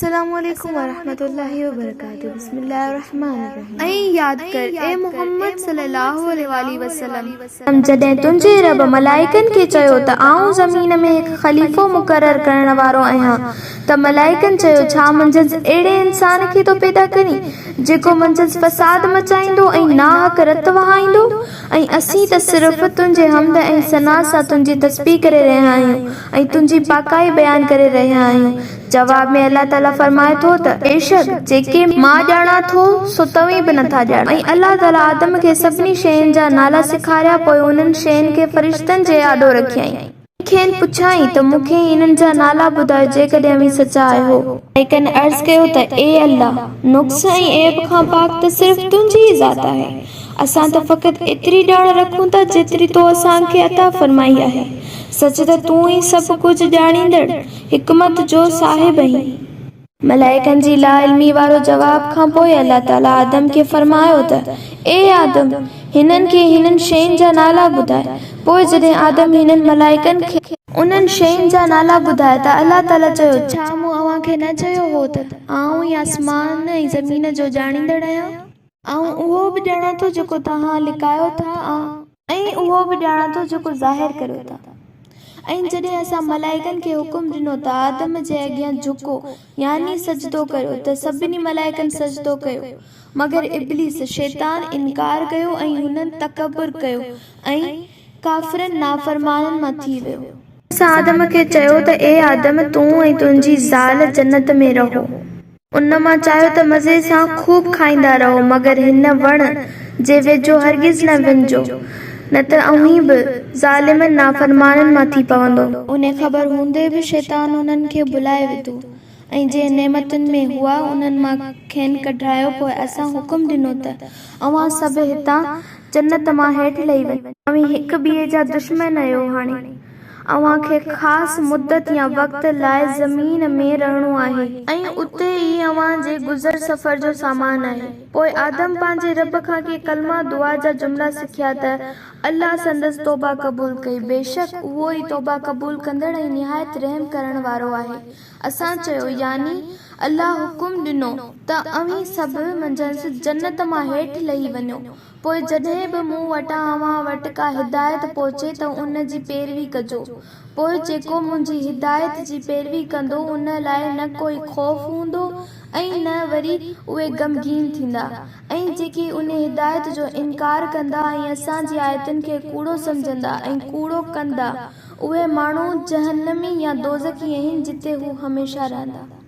السلام عليڪم ورحمة الله وبرڪاته بسم الله الرحمٰن الرحيم. ۽ ياد ڪر، اي محمد صلّي اللّٰه عليه واٰله وسلّم! جڏهن تنهنجي رب ملائڪن کي چيو ته آئون زمين ۾ هڪ خليفو مقرر ڪرڻ وارو آهيان ته ملائڪن چيو ڇا منجهس اهڙي انسان کي ٿو پيدا ڪرين جيڪو منجهس فساد مچائيندو ۽ ناحق رت وهائيندو ۽ اسين ته صرف تنهنجي حمد ۽ ثنا سان تنهنجي تسبيح ڪري رهيا آهيون ۽ تنهنجي پاڪائي بيان ڪري رهيا آهيون. جواب ۾ الله تعاليٰ فرمائي ٿو ته، بيشڪ جيڪي مان ڄاڻان ٿو سو توهين به نٿا ڄاڻو. ۽ الله تعاليٰ آدم کي سڀني شين جا نالا سيکاريا پوء انهن شين کي فرشتن جي آڏو رکيائين. ۽ کين پڇيائين ته مون کي انهن جا نالا ٻڌايو جيڪڏهن اوهين سچا آهيو. ملائڪن عرض ڪيو ته اي الله! نقص ۽ عيب کان پاڪ ته صرف تنهنجي ئي ذات آهي. اسان ته فقط ايتري ڄاڻ رکون ٿا جيتري تو اسان کي عطا فرمائي آهي. سچ ته تون ئي سڀ ڪجهه ڄاڻيندڙ، حڪمت جو صاحب آهين. ملائڪن جي لاعلمي وارو جواب کان پوء الله تعاليٰ آدم کي فرمايو ته، اي آدم! هنن کي هنن شين جا نالا ٻڌاء. پوء جڏهن آدم هنن، ملائڪن، کي. انهن شين جا نالا ٻڌايا ته الله تعاليٰ چيو، ڇا مون اوهان کي نه چيو هو ته آئون ئي آسمان ۽ زمين جو ڄاڻيندڙ آهيان؟ آئون اهو به ڄاڻان ٿو جيڪو توهان لڪايو ٿا ۽. اهو به ڄاڻان ٿو جيڪو ظاهر ڪريو ٿا. ۽ جڏهن اسان ملائڪن کي حڪم ڏنو ته آدم جي اڳيان جهڪو، يعني سجدو ڪريو، ته سڀني ملائڪن سجدو ڪيو، مگر ابليس، شيطان، انڪار ڪيو ۽ هن تڪبر ڪيو ۽، ڪافرن، نافرمانن مان ٿي ويو. اسان آدم کي چيو ته اي آدم! تون ۽ تنهنجي زال جنت ۾ رهو. ان مان چاهيو ته مزي سان خوب کائيندا رهو، مگر هن وڻ جي ويجهو هرگز نه وڃجو، نه ته اوهين به ظالمن نافرمانن مان ٿي پوندو. انهيء خبر هوندي به شيطان انهن کي ڀلائي وڌو ۽ جنهن نعمتن ۾ هئا، انهن مان کين ڪڍرايو، پوء اسان حڪم ڏنو ته اوهان سڀ هتان، جنت مان، هيٺ لهي وڃو. اوهين هڪ ٻئي جا دشمن آهيو، هاڻي. اوهان کي خاص مدت يا وقت لاء زمين ۾ رهڻو آهي. ۽ اتي ئي اوهان جي گذر سفر جو سامان آهي. پوء آدم پنهنجي رب کان ڪي ڪلما، دعا جا جملا، سکيا ته الله سندس توبه قبول ڪئي. بيشڪ اهو ئي توبه قبول ڪندڙ ۽ نهايت رحم ڪرڻ وارو آهي. اسان چيو، يعني الله حڪم ڏنو، ته اوهين سڀ منجهس جنت مان هيٺ لهي وڃو. پوء جڏهن به مون وٽان اوهان وٽ ڪا هدايت پهچي ته ان جي پيروي ڪجو، پوء جيڪو منهنجي هدايت جي پيروي ڪندو ان لاء نه ڪوئي خوف هوندو ۽ نه وري اهي غمگين ٿيندا. ۽ جيڪي ان هدايت جو انڪار ڪندا ۽ اسان جي آيتن کي ڪوڙو سمجهندا ۽ ڪوڙو ڪندا اهي ماڻهو جهنمي يا دوزخي آهن جتي هو هميشه رهندا.